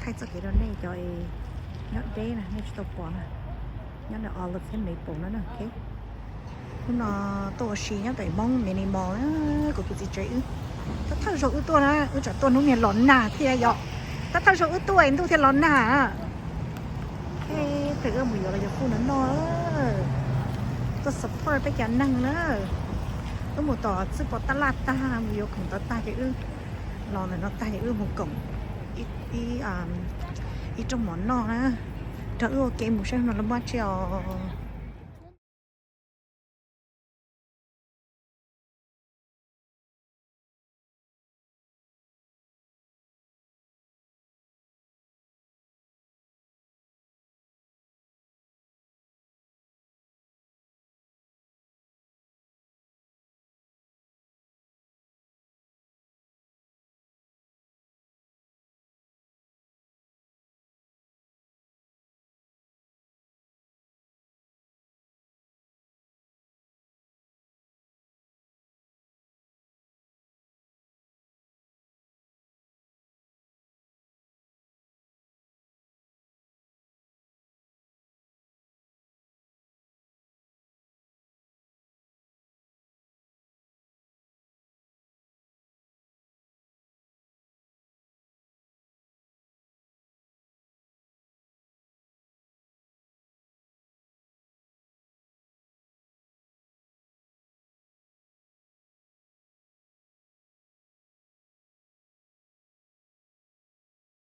Thaij txoj kev rau nej cov nyob deb na, nej tsis tau pom na, nyob ntawm Olive thiab Maple no na. Hnub no tuaj ua si nyob pem Hmoob Mini Mall na, kuv tus txiv tsev wb. Tab thawj zaug wb tuaj na, wb tsam tuaj hnub niag los nag thiab yom. Tab thawj zaug wb tuaj ntuj thiaj los nag. Peb wb mus yuav los yog kuj no noj, tuaj support peb cov neeg na. Wb mus tom txwj pos tab laj tag, mus yuav khoom tod tag ces wb los ntawm no tag ces wb mus koom ib rooj mov noj na, rau wb ua ke mus saib no lawv muab tsi os.